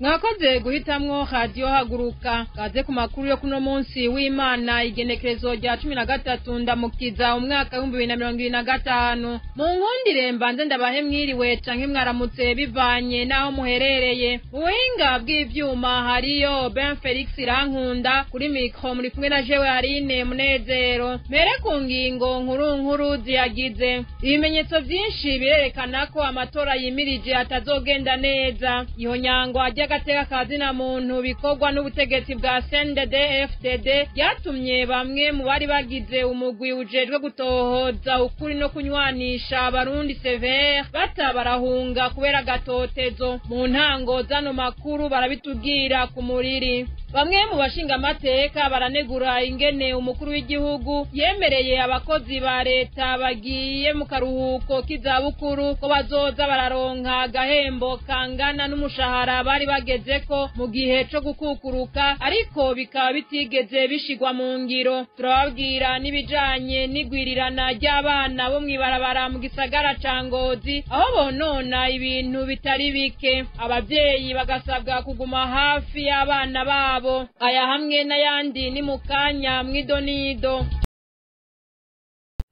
Mwakoze guhitamwo Radio Haguruka. Kaze ku makuru yo kuno munsi w'Imana, igenekerezo rya 13 Ndamukiza umwaka wa 2025. Mu nkundire mbanze ndabahe mwiriwe canke mwaramutse bivanye naho muherereye. Mu buhinga bw'ivyuma hariyo Ben Felix Irankunda, kuri micro muri kumwe na jewe Aline Munezero. Mere ku ngingo nkuru nkuru ziyagize. Ibimenyetso vyinshi birerekana ko amatora yimirije atazogenda neza. Ihonyangwa ry'agateka kazina muntu bikorwa n'ubutegetsi bwa CNDD-FDD ryatumye bamwe mu bari bagize umugwi ujejwe gutohoza ukuri no kunywanisha abarundi severe bata barahunga kubera gatotezo. Mu ntango zano makuru barabitubwira ku muriri. Bamwe mu bashinga amateka baranegura ingene umukuru w'igihugu yemereye abakozi ba leta bagiye mu karuhuko k'izabukuru ko bazoza bararonka agahembo kangana n'umushahara bari bagezeko mu gihe co gukukuruka, ariko bikaba bitigeze bishigwa mu ngiro. Turababwira n'ibijanye n'igwirirana ry'abana bo mw'ibarabara mu gisagara ca Ngozi, aho bonona ibintu bitari bike. Abavyeyi bagasabwa kuguma hafi y'abana babo. Aya hamwe n'ayandi ni mukanya mwidonido.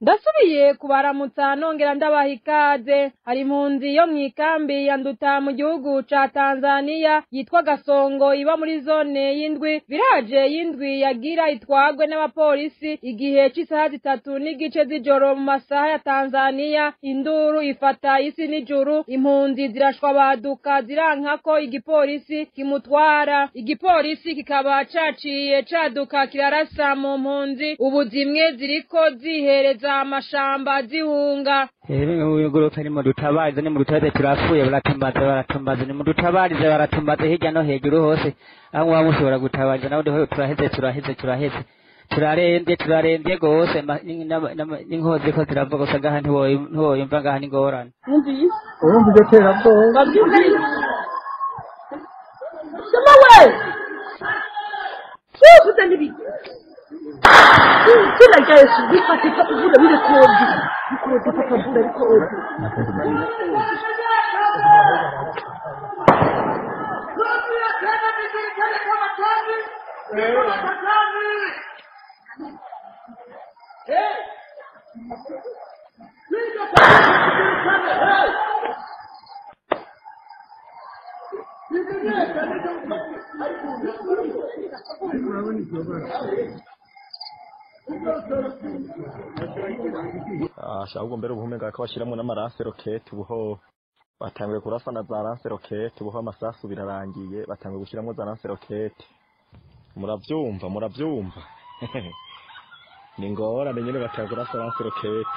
Ndasubiye kubaramutsa nongera ndabaha ikaze. Hari impunzi yo mw'ikambi ya Nduta mu gihugu ca Tanzania yitwa Gasongo, iba muri zone y'indwi village y'indwi, yagira itwagwe n'abapolisi igihe c'isaha 3:15 z'ijoro mu masaha ya Tanzania. Induru ifata isi n'ijuru, impunzi zirashwabaduka ziranka ko igipolisi kimutwara. Igipolisi kikaba caciye caduka kirarasa mu mpunzi, ubu zimwe ziriko zihereza amashamba zihunga. Igorofa ni mudutabarize, ni mudutabarize, turapfuye, baratumbaza, baratumbaza, ni mudutabarize, baratumbaza hirya no hejuru hose, aho muba mushobora gutabariza naho turaheze, turaheze, turaheze, turarembye, turarembye gose, n'inkozi ko zirava gusa ngaha ntiwoyumva ngaha n'ingorane. Urumva iryo terabwoba? Sema we! Tuvuze n'ibiki? Kila Yesu bifatika kuvuga birekodi bikodi papa bikodi. Ahubwo mbere ubuhumenga ko bashyiramo n'amarase roketi, ubuho batanguye kurasa na za lance roketi, ubuho amasasu birarangiye batanguye gushyiramo za lance roketi. Muravyumva, muravyumva. Ni ngorane nyene batanguye kurasa lance roketi.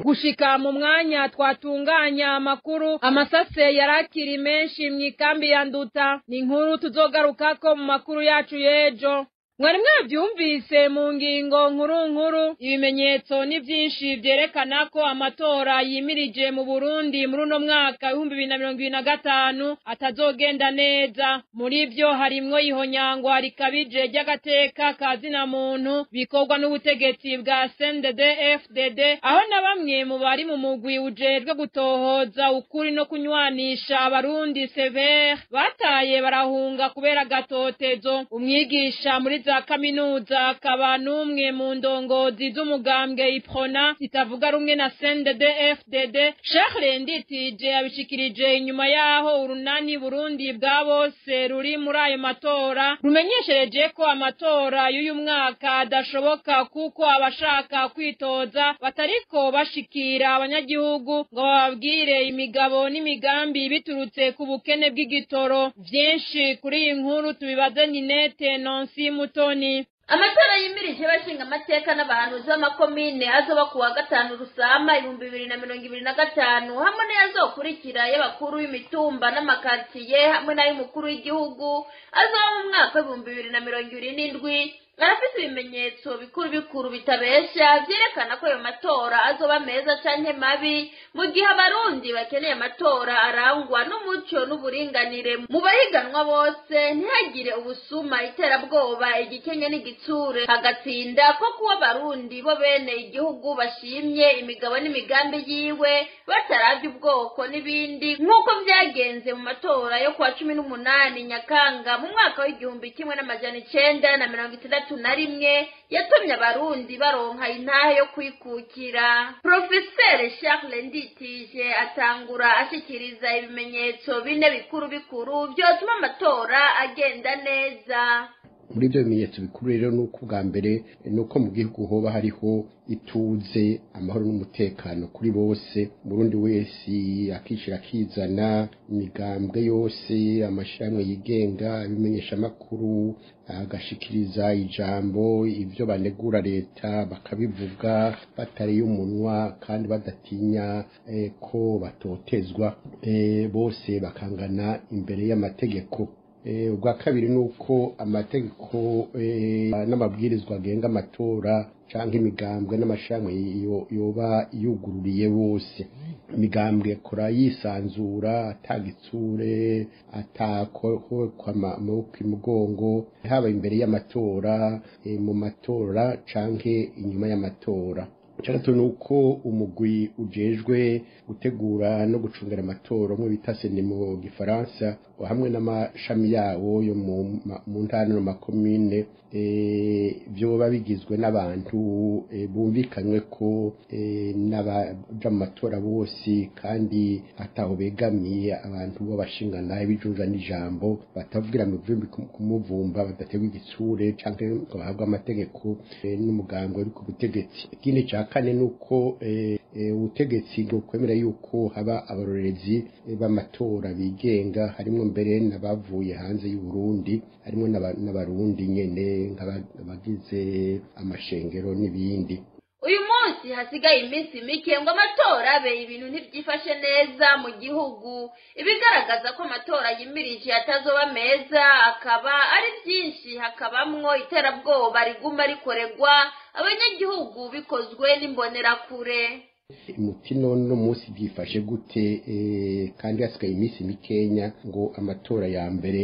Gushika mu mwanya twatunganya amakuru, amasase yarakiri menshi mw'ikambi ya Nduta. Ni inkuru tuzogarukako mu makuru yacu y'ejo. Mwari mwavyumvise mu ngingo nkuru nkuru. Ibimenyetso ni vyinshi vyerekana ko amatora yimirije mu Burundi muri uno mwaka 2025 atazogenda neza. Muri vyo harimwo ihonyangwa rikabije ry'agateka kazina muntu bikorwa n'ubutegetsi bwa CNDD-FDD, aho na bamwe mu bari mu mugwi ujejwe gutohoza ukuri no kunywanisha abarundi severe bataye barahunga kubera gatotezo. Umwigisha muri za kaminuza akaba n'umwe mu ndongozi z'umugambwe Iprona itavuga rumwe na CNDD-FDD, Charles Nditije, abishikirije inyuma yaho urunani Burundi bwa bose ruri muri ayo matora rumenyeshereje ko amatora y'uyu mwaka adashoboka kuko abashaka kwitoza batariko bashikira abanyagihugu ngo bababwire imigabo n'imigambi biturutse ku bukene bw'igitoro. Vyinshi kuri iyi nkuru tubibaze Ninete Nancy Mutoni. Amatora yimirije bashinga amateka n'abahanuzi b'amakomine azoba kuwa 5 Rusama 2025, hamwe n'ayazokurikira y'abakuru b'imitumba n'amakatiye hamwe n'ay'umukuru w'igihugu azoba mu mwaka wa 2027. Arafise ibimenyetso bikuru bikuru bitabesha vyerekana ko ayo matora azoba meza canke mabi. Mu gihe Abarundi bakeneye amatora arangwa n'umuco n'uburinganire mu bahiganwa bose, ntihagire ubusuma, iterabwoba, igikenye n'igitsure, hagatsinda ko kuba Abarundi bo bene igihugu bashimye imigabo n'imigambi yiwe bataravye ubwoko n'ibindi, nk'uko vyagenze mu matora yo kuwa 18 Nyakanga mu mwaka w'1961 yatumye Abarundi baronka intahe yo kwikukira. Profeseri Charles Nditije atangura ashikiriza ibimenyetso bine bikuru bikuru vyotuma amatora agenda neza. Muri ibyo bimenyetso bikuru rero, ni uko ubwa mbere ni uko mu gihugu hoba hariho ituze, amahoro n'umutekano kuri bose, Umurundi wese akishira akizana, imigambwe yose, amashyirahamwe yigenga, ibimenyeshamakuru agashikiriza ijambo, ibyo banegura leta bakabivuga batariye umunwa kandi badatinya ko batotezwa, bose bakangana imbere y'amategeko. Ubwa kabiri ni uko amategeko n'amabwirizwa agenga amatora canke imigambwe n'amashirahamwe yoba yugururiye bose, imigambwe kora yisanzura, atagitsure, atakokwa amaboko imugongo, haba imbere y'amatora, mu matora canke inyuma y'amatora. Icyagatatu ni uko umugwi ujejwe gutegura no gucungera amatora, umwe bita CENI mu Gifaransa, hamwe n'amashami yawo yo mu ntara no mu makomine, vyoba bigizwe n'abantu bumvikanywe ko n'abaja mu matora bose kandi ataho begamiye, abantu b'abashinganahe b'ijunja n'ijambo, batavugira mu vumbi kumuvumba, badategwa igitsure canke ngo bahabwe amategeko n'umugambwe uri ku butegetsi. Ikindi ca kane ni uko ubutegetsi bwokwemera yuko haba abarorerezi b'amatora bigenga, harimwo mbere n'abavuye hanze y'u Burundi, harimwo n'Abarundi nyene nk'abagize amashengero n'ibindi. Uyu munsi hasigaye iminsi mike ngo amatora abe, ibintu ntibyifashe neza mu gihugu. Ibigaragaza ko amatora yimirije atazoba meza akaba ari byinshi, hakabamwo iterabwoba riguma rikoregwa abanyagihugu bikozwe n'imbonerakure. Umuti none munsi byifashe gute kandi hasigaye iminsi mikenya ngo amatora ya mbere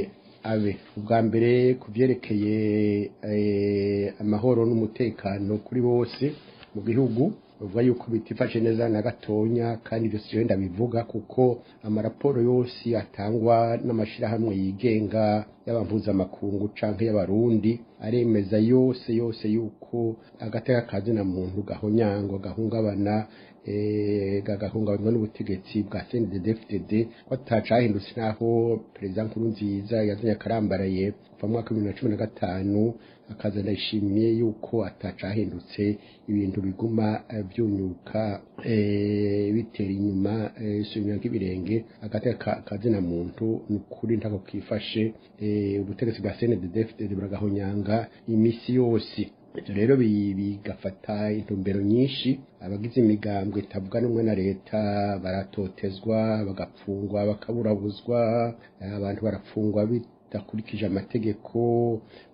abe? Ubwa mbere, ku byerekeye amahoro n'umutekano kuri bose mu gihugu, bavuga yuko bitifashe neza na gatonya, kandi ibyo si ndabivuga kuko amaraporo yose atangwa n'amashirahamwe yigenga y'abamvuzamakungu canke y'Abarundi aremeza yose yose yuko agateka kazina muntu gahonyangwa, gahungabana, gahungabanywa n'ubutegetsi bwa CNDD-FDD, ko atacahindutse naho Perezida Nkurunziza yazanye akarambaraye kuva mu mwaka 2015 akaza Ndayishimiye, yuko atacahindutse, ibintu biguma byunyuka, bitera inyuma, isubira nk'ibirenge. Agateka kazina muntu ni ukuri ntako kifashe, ubutegetsi bwa CNDD-FDD buragahonyanga imisi yose. Ibyo rero bigafata intumbero nyinshi: abagize imigambwe itavuga n'umwe na leta baratotezwa, bagapfungwa, bakaburabuzwa, abantu barapfungwa bidakurikije amategeko,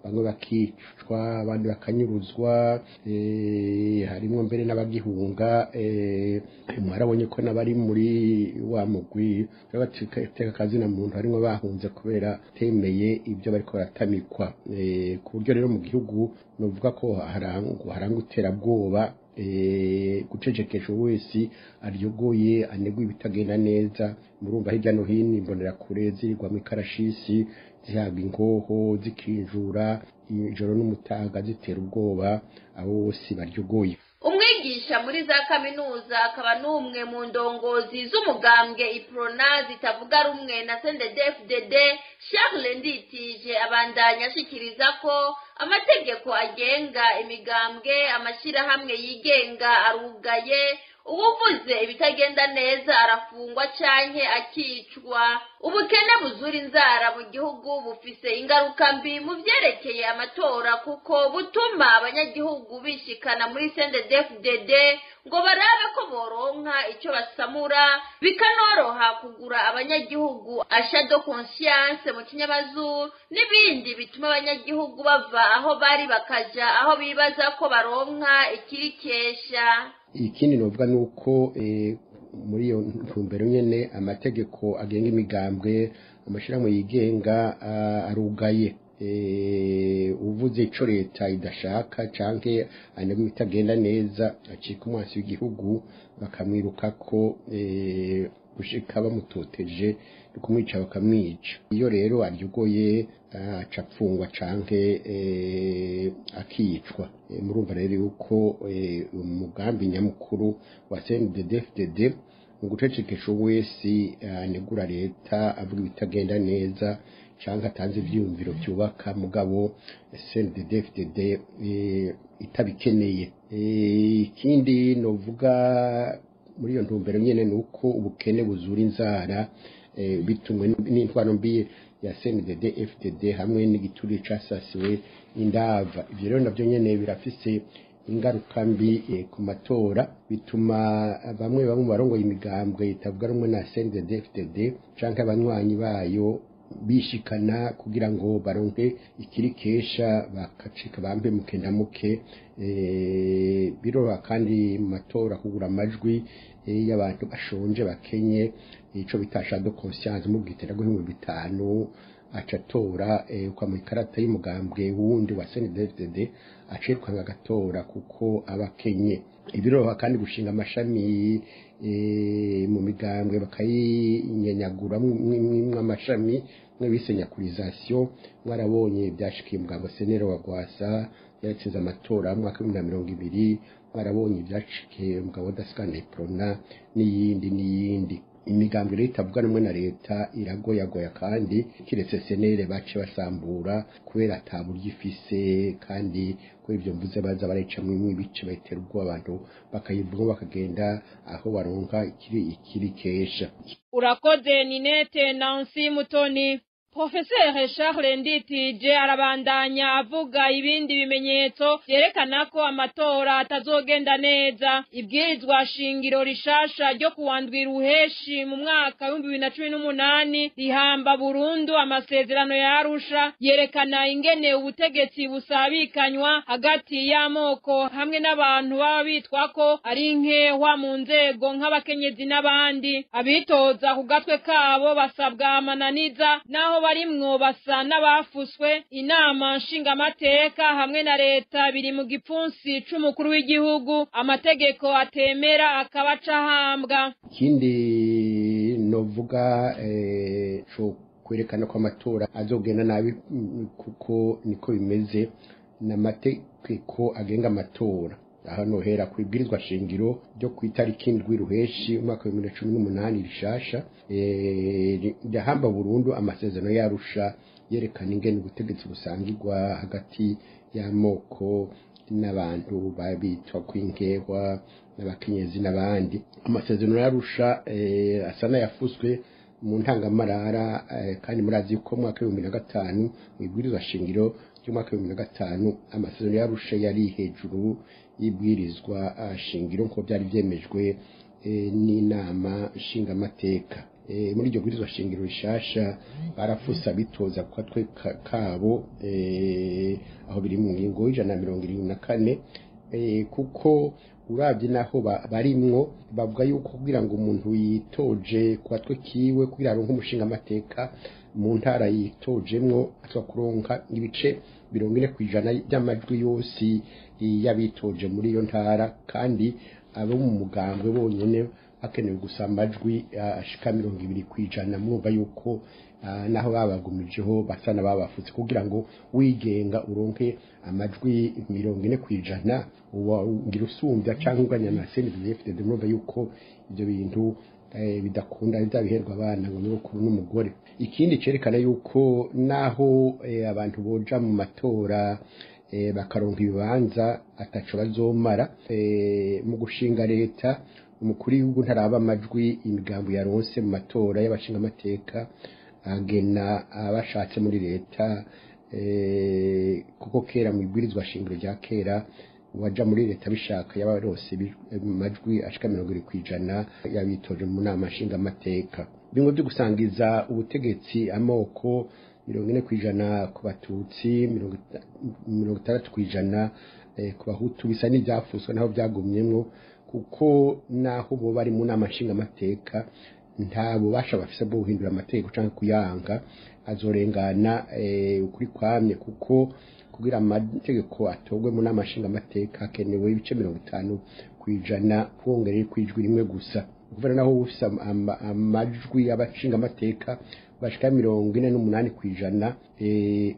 bamwe bakicwa, abandi bakanyuruzwa, harimwo mbere n'abagihunga. Mwarabonye ko n'abari muri wa mugwi bateka kazina muntu harimwo bahunze kubera temeye ibyo bariko baratamikwa, ku buryo rero mu gihugu novuga ko harangwa iterabwoba, gucecekesha wese aryogoye anegwa ibitagenda neza. Murumva hirya no hino imbonerakure zirirwa mu ikarashisi, zihabwa ingoho, zikinjura ijoro n'umutaga, zitera ubwoba abo bose baryogoye. Umwigisha muri za kaminuza akaba n'umwe mu ndongozi z'umugambwe Uprona zitavuga rumwe na CNDD-FDD, Charles Nditije, abandanya ashikiriza ko amategeko agenga imigambwe, amashyirahamwe yigenga arugaye, uwuvuze ibitagenda neza arafungwa canke akicwa. Ubukene buzura inzara mu gihugu bufise ingaruka mbi mu vyerekeye amatora, kuko butuma abanyagihugu bishikana muri CNDD-FDD ngo barabe ko boronka ico basamura, bikanoroha kugura abanyagihugu, achat de conscience mu kinyamazuru, n'ibindi bituma abanyagihugu bava aho bari bakaja aho bibaza ko baronka ikirikesha. Ikindi novuga ni uko Muri iyo ntumbero nyene amategeko agenga imigambwe, amashirahamwe yigenga arugaye. Uvuze ico leta idashaka canke anegwa ibitagenda neza acika umwansi w'igihugu, bakamwiruka ko gushika bamutoteje, kumwica bakamwica. Iyo rero aryogoye aca apfungwa canke akicwa. Murumva rero yuko umugambi nyamukuru wa CNDD-FDD mu gucecekesha wese anegura leta, avuga ibitagenda neza canke atanze ivyiyumviro vyubaka, mugabo CNDD-FDD itabikeneye. Ikindi novuga muri iyo ntumbero nyene nuko ubukene buzura inzara, bitumwe n'intwaro mbi ya CNDD FDD hamwe n'igituri casasiwe indava. Ivyo rero navyo nyene birafise ingaruka mbi ku matora, bituma bamwe bamwe barongoye imigambwe itavuga rumwe na CNDD FDD canke abanywanyi bayo bishikana kugira ngo baronke ikiri kesha, bakacika bambe muke na muke. Biroroha kandi mu matora kugura amajwi y'abantu bashonje bakenye, ico bita achat de conscience, mubwitera guhimba 5,000 aca atora kwa mu ikarata y'umugambwe wundi wa CNDD-FDD, aciruka agatora kuko abakenye. Ibiroha kandi gushinga amashami mu migambwe bakayinyenyagura amashami mwe bisenyakurization. Mwarabonye byashikiye umugambwe Senero wa Gwasa yaratsinze amatora mu mwaka wa 2020, mwarabonye byashikiye umugabo Daskane Prona n'iyindi n'iyindi. Imigambwe rero itavuga rumwe na leta iragoyagoya, kandi kiretse senere bace basambura kubera ata buryo ifise, kandi ko ivyo mvuze baza barayicamwo ibice bayitera ubwoba abantu bakayivuga bakagenda aho baronka ikiri kesha. Urakoze Ninete Nancy Mutoni. Professeur Charles Nditije arabandanya avuga ibindi bimenyetso vyerekana ko amatora atazogenda neza. Ibwirizwa shingiro rishasha ryo kuwandwi ruheshi mu mwaka wa 2018 rihamba burundu amasezerano ya Arusha, yerekana ingene ubutegetsi busabikanywa hagati y'amoko hamwe n'abantu baba bitwa ko ari inkehwa mu nzego nk'abakenyezi n'abandi. Abitoza ku gatwe kabo basabwa amananiza, naho barimwo basa n'abafuswe. Inama nshingamateka hamwe na leta biri mu gipfunsi c'umukuru w'igihugu, amategeko atemera akaba acahambwa. Ikindi novuga co kwerekana ko amatora azogenda nabi, kuko niko bimeze, n'amategeko agenga amatora. Aho nohera ku ibwirizwa shingiro ryo ku itariki 7 ruheshi umwaka wa 2018 rishasha, rirahamba burundu amasezerano y'Arusha yerekana ingene ubutegetsi busangirwa hagati y'amoko n'abantu babitwa kw'inkehwa n'abakenyezi n'abandi. Amasezerano y'Arusha asa n'ayafuswe mu ntangamarara, kandi murazi ko mu mwaka wa 2005 mu ibwirizwa shingiro ry'umwaka wa 2005 amasezerano y'Arusha yari hejuru y'ibwirizwa shingiro nko byari byemejwe n'inama nshingamateka. Muri iryo bwirizwa shingiro rishasha barafusa bitoza ku katwe kabo, aho biri mu ngingo 174, kuko uravye naho barimwo bavuga yuko kugira ngo umuntu yitoje ku katwe kiwe kugira aronke umushingamateka mu ntara yitojemwo atwa kuronka ibice 40% by'amajwi yose y'abitoje muri iyo ntara, kandi abo mu mugambwe bonyene hakenewe gusa amajwi ashika 20%. Murumva yuko naho babagumijeho basa n'ababafutse kugira ngo wigenga uronke amajwi 40% uba usumbya canke unganya na CNDD-FDD. Murumva yuko ivyo bintu bidakunda, bizabiherwa abana ngo nyogokuru n'umugore. Ikindi cerekana yuko naho abantu boja mu matora bakaronka ibibanza ataco bazomara, mu gushinga leta umukuru w'igihugu ntaraba amajwi imigambo yaronse mu matora y'abashingamateka, agena abashatse muri leta, kuko kera mu ibwirizwa shingiro rya kera waja muri leta bishaka yabarose amajwi ashika 70% yabitoje mu nama nshingamateka. Bimwe byo gusangiza ubutegetsi amoko 40% ku batutsi, 60% ku bahutu bisa n'ivyafuswe naho byagumyemwo, Kuko naho bo bari mu nama nshingamateka nta bubasha bafise bwo guhindura amategeko canke kuyanga, azorengana ukuri kwamye, kuko kugira amategeko atogwe mu nama nshingamateka hakenewe ibice 50% kwongereye kwijwi rimwe gusa. Kuva naho ufise amajwi y'abashingamateka bashika 48%,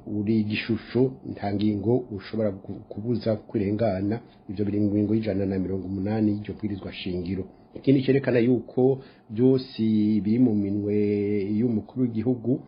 uri igishusho, nta ngingo ushobora kubuza kurengana. Ivyo biri mu ngingo y'180 y'iryo bwirizwa shingiro. Ikindi cyerekana yuko byose biri mu minwe y'umukuru w'igihugu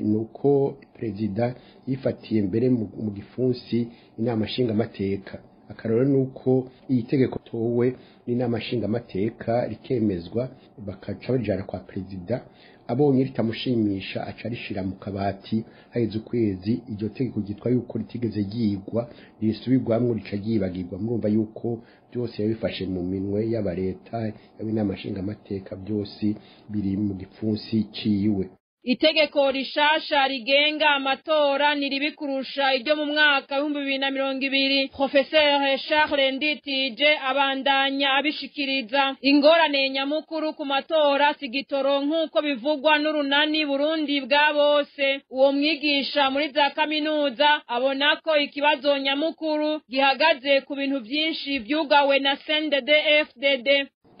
nuko perezida yifatiye mbere mu gifunsi inama nshingamateka. Akarorero nuko iyi tegeko towe n'inama nshingamateka rikemezwa, bakaca barijana kwa perezida, abonye ritamushimisha aca arishira mu kabati. Haheze ukwezi iryo tegeko ryitwa yuko ritigeze ryigwa, risubirwamwo, rica ryibagirwa. Murumva yuko byose yabifashe mu minwe y'aba leta, yaba inama nshingamateka, byose biri mu gipfunsi ciwe. Itegeko rishasha rigenga amatora niribi kurusha iryo mu mwaka 2020. Professeur Charles Nditije abandanya abishikiriza. Ingorane nyamukuru ku matora sigitoro nk'uko bivugwa n'urunani Burundi bwa bose. Uwo mwigisha muri za kaminuza abona ko ikibazo nyamukuru gihagaze ku bintu byinshi vyugawe na CNDD-FDD.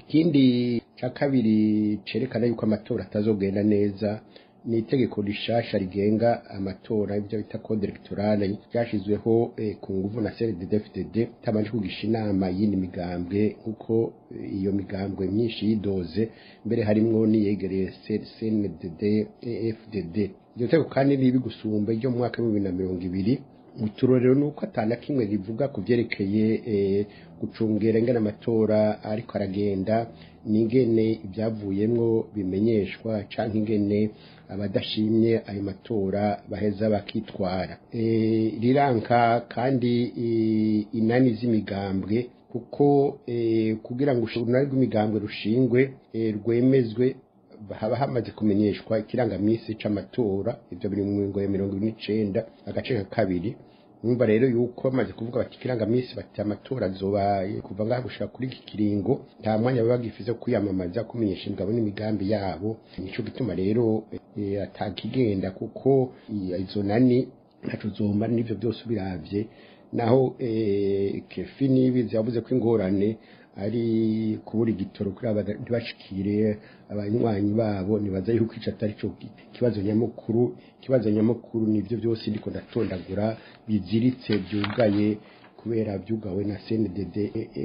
Ikindi ca kabiri cerekana yuko amatora atazogenda neza ni itegeko rishasha rigenga amatora, ibyo bita code electorale, ryashizweho ku nguvu na CNDD-FDD tabanje kugisha inama y'indi migambwe, nkuko iyo migambwe myinshi yidoze, mbere harimwo niyegereye CNDD-FDD. Iryo tegeko kandi ribi gusumba iryo mu mwaka 2020. Uturorero nuko atana kimwe rivuga ku vyerekeye gucungera ingene amatora ariko aragenda, n'ingene ibyavuyemwo bimenyeshwa, canke ingene abadashimye ayo matora baheza bakitwara. Riranka kandi inani z'imigambwe, kuko kugira ngo urunani rw'imigambwe rushingwe rwemezwe haba hamaze kumenyeshwa ikirangamisi c'amatora. Ivyo biri mu ngingo ya 29 agace ka 2. Numva rero yuko bamaze kuvuga bati ikirangamisi, bati amatora azoba kuva ngaha gushika kuri iki kiringo, nta mwanya baba bagifize kwiyamamaza, kumenyesha imigabo n'imigambi yabo. Nico gituma rero atakigenda, kuko izo nani ntaco zomara n'ivyo byose ubiravye. Naho Kefi Nibizi yavuze ko ingorane ari kubura igitoro kuri ntibashikire abanywanyi babo, nibaza yuko ico atari cyo kibazo nyamukuru. Ikibazo nyamukuru nivyo byose ndiko ndatondagura biziritse byugaye kubera byugawe na CNDD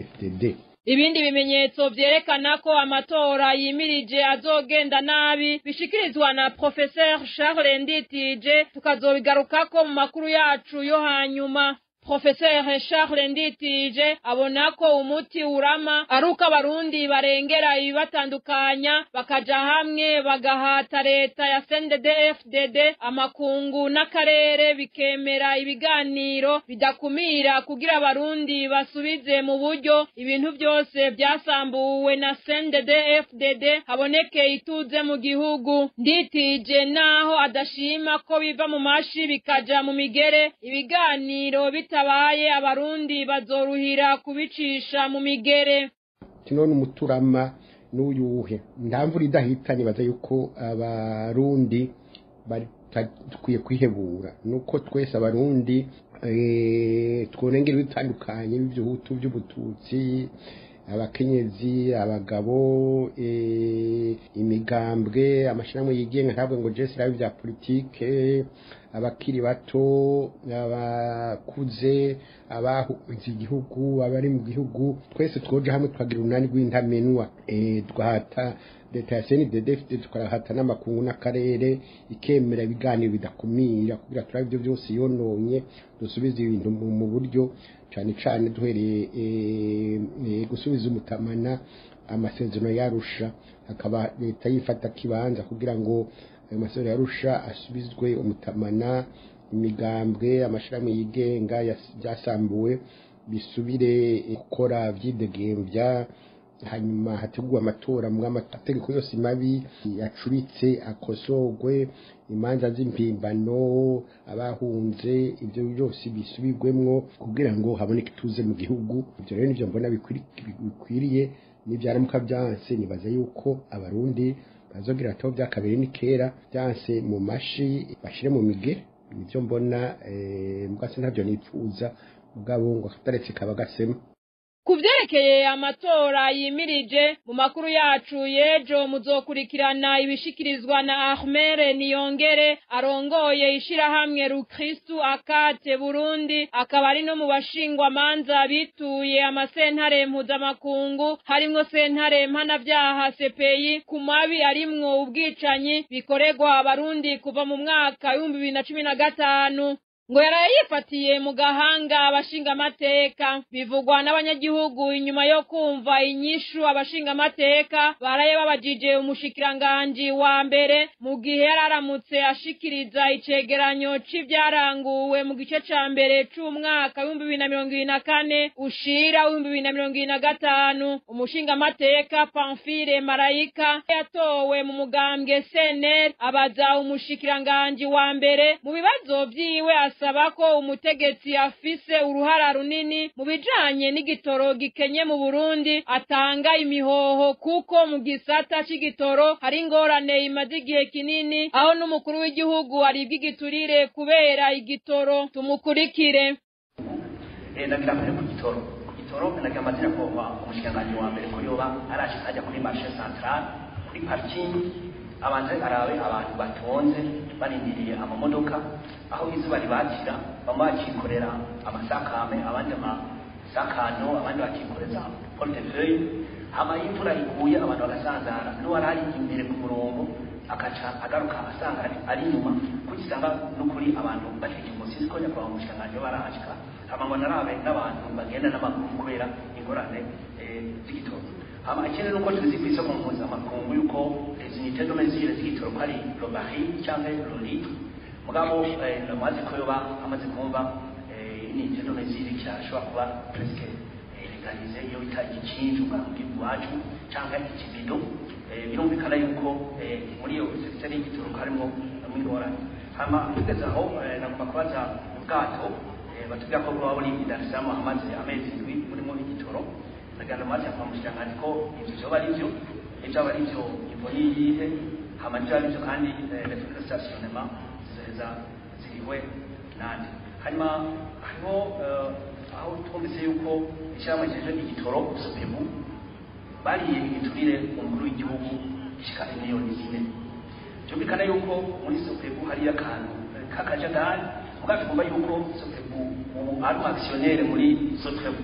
FDD. Ibindi bimenyetso vyerekana ko amatora yimirije azogenda nabi bishikirizwa na Professeur Charles Nditije, tukazobigarukako mu makuru yacu yo hanyuma. Professeur Charles Nditije abona ko umuti urama aruka abarundi barengera ibibatandukanya, bakaja hamwe bagahata leta ya CNDD-FDD, amakungu n'akarere bikemera ibiganiro bidakumira kugira abarundi basubize mu buryo ibintu byose byasambuwe na CNDD-FDD, haboneke ituze mu gihugu. Nditije naho adashima ko biva mu mashi bikaja mu migere, ibiganiro bitabaye abarundi bazoruhira kubicisha mu migere. None umuturama n'uyuhe nta mvura idahita, nibaza yuko abarundi batakwiye kwihebura, nuko twese abarundi twonengera ibitandukanye by'ubuhutu, by'ubututsi, abakenyezi, abagabo, imigambwe, amashirahamwe yigenga, ntabwo ngo jesi rabi bya politike, abakiri bato, abakuze, abahunze igihugu, abari mu gihugu, twese twoja hamwe twagira urunani rw'intamenwa, twahata leta ya CNDD-FDD, tukarahata n'amakungu n'akarere, ikemera ibiganiro bidakumira kugira turabe ibyo byose yononye, dusubize ibintu mu buryo, cane cane duhereye gusubiza umutamana amasezerano yarusha, hakaba leta yifata kibanza kugira ngo ayo masezerano yarusha asubizwe umutamana, imigambwe, amashirahamwe yigenga byasambuwe bisubire gukora vyidegembya, hanyuma hategurwe amatora mu amategeko yose mabi yacuritse akosorwe, imanza z'impimbano, abahunze, ibyo byose bisubirwemwo kugira ngo haboneke ituze mu gihugu. Ibyo rero nivyo mbona bikwiriye. Nibyaramuka byanse, nibaza yuko abarundi bazogira ato bya kabiri ni kera byanse mu mashi bashire mu mige. Nivyo mbona mbwase ntavyo nipfuza, mugabo ngo akataretse kaba gasema. Ku vyerekeye amatora yimirije, mu makuru yacu y'ejo muzokurikirana ibishikirizwa na Ahmed Niyongere arongoye ishirahamwe Rukristu Akate Burundi, akaba ari no mu bashingwa manza bituye amasentare mpuzamakungu harimwo sentare mpanavyaha CPI ku mabi arimwo ubwicanyi bikorerwa abarundi kuva mu mwaka 2015. Ngo yaraye yifatiye mu gahanga abashingamateka, bivugwa n'abanyagihugu inyuma yo kumva inyishu abashingamateka baraye babajije umushikiranganji wa mbere mu gihe yararamutse ashikiriza icegeranyo c'ivyaranguwe mu gice ca mbere c'umwaka 2024 ushira 2025. Umushingamateka Pamphile Marayika yatowe mu mugambwe CNL abaza umushikiranganji wa mbere mu bibazo vyiwe asaba ko umutegetsi afise uruhara runini mu bijanye n'igitoro gikenye mu Burundi atanga imihoho, kuko mu gisata c'igitoro hari ingorane imaze igihe kinini, aho n'umukuru w'igihugu aribwa igiturire kubera igitoro. Tumukurikire. Ndagira mbere ku gitoro, ku gitoro ndagira amazina ko umushikiranganji wa mbere ko yoba arashitse ajya kuri marché central kuri parking, abanze arabe abantu batonze barindiriye amamodoka, aho izuba ribakira bamwe bakikorera amasakame, abandi amasakano, abandi bakikoreza portefeuille. Hama imvura iguye abantu bagasanzara, n'uwari ari imbere ku murongo akaca agaruka asanga ari inyuma, kugisanga n'ukuri abantu bashyigikiye umusizi ko nyakubahwa umushikiranganji barahashika. Hama ngo narabe n'abantu bagenda n'amaguru kubera ingorane z'igitoro. Hama ikindi nuko tuzi kw'isoko mpuzamakungu yuko les unités de mesure z'igitoro ko ari le baril canke le litre, mugabo amaze ko yoba amaze kumva unité de mesure kirashobora kuba presque légalisé, iyo bita igikinju iwacu canke ikibido. Birumvikana yuko muri iyo secteur y'igitoro harimo ingorane. Hama tugeze aho nagomba kubaza ubwato batubwira ko bwaba buri i Dar es Salaam hamaze amezi 7 burimo igitoro. Ndagana amazi kwa mushikiranganji ko ivyo vyoba ari vyo, ivyo aba ari vyo ivo niyihe, hama ivyo ari vyo kandi les frais de stationnement zizoheza ziriwe nande. Hanyuma hariho aho twumvise yuko ishyirahamwe rijejwe igitoro SOPEBU bariye igiturire umukuru w'igihugu gishika miliyoni 4. Byumvikana yuko muri SOPEBU hariyo akantu k'akajagari, mugabo twumva yuko SOPEBU ubu ari umu actionnaire muri SOTREBU.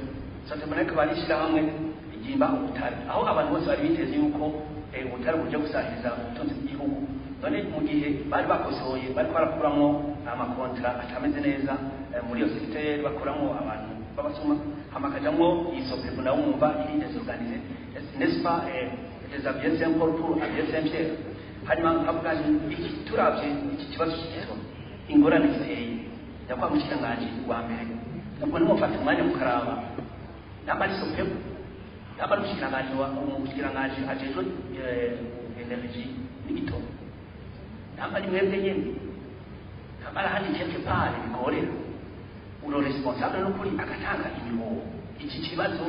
SOTREBU nayo ikaba ari ishyirahamwe rigimba ubutare, aho abantu bose bari biteze yuko ubutare buja gusahiriza ubutunzi bw'igihugu. None mu gihe bari bakosoye bariko barakuramwo amakontra atameze neza muri iyo secteur, bakuramwo abantu b'abasuma, hama hakajamwo iyi SOPEBU nawe wumva iri désorganisée, n'est-ce pas déshabiller Saint Paul pour habiller Saint Pierre. Hanyuma nkavuga nti iki turavye iki kibazo cy'igitoro ingorane ziteye, nyakubahwa mushikiranganji wa mbere, ubwo nimufata umwanya mukaraba namba ari SOPEBU, namba ari umushikiranganji wa umushikiranganji ajejwe energie n'igitoro, namba ari mwebwe nyene, namba ari ahandi quelque part bigorera uro responsable n'ukuri agatanga imihoho. Iki kibazo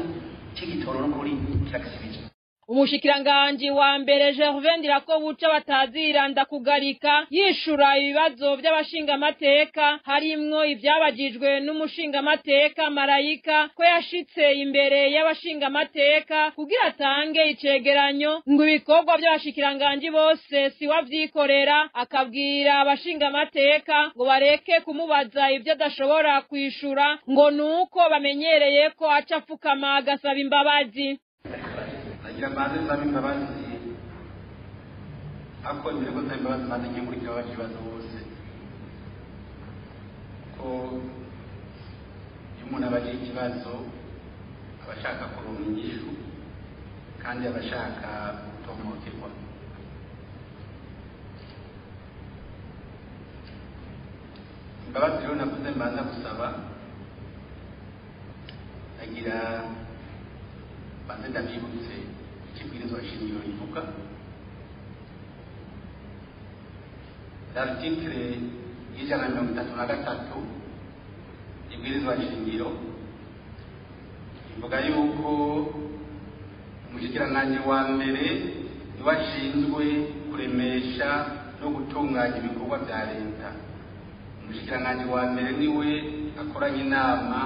cy'igitoro n'ukuri kiragisibije. Umushikiranganji wa mbere Gervais Ndirakobuca batazira ndakugarika yishura ibibazo by'abashingamateka harimwo ivyabajijwe n'umushingamateka Marayika ko yashitse imbere y'abashingamateka kugira atange icegeranyo ngo ibikorwa by'abashikiranganji bose si wavyikorera, akabwira abashingamateka ngo bareke kumubaza ivyo adashobora kwishura ngo nuko bamenyereye ko aca apfukama agasaba imbabazi. Nagira mbanze nsaba imbabazi, ariko mbere ko nsaba imbabazi mbanze nkemurikira abakibazo bose, ko iyo umuntu aba agira ikibazo aba ashaka kuronka inyishu kandi aba ashaka gutomokerwa. Imbabazi rero navuze mbanza gusaba, nagira mbanze ndabyibutse ikibwirizwa shingiro rivuga. L'article 133 ibwirizwa shingiro ivuga yuko Umushikiranganji wa mbere niwe ashinzwe kuremesha no gutunganya ibikorwa vya leta. Umushikiranganji wa mbere niwe akoranya inama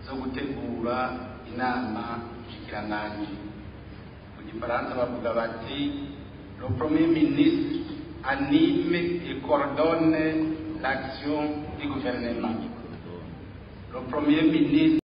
zo gutegura inama nshikiranganji. Mu gifaransa bavuga bati: "Le premier ministre anime et coordonne l'action du gouvernement." Le premier ministre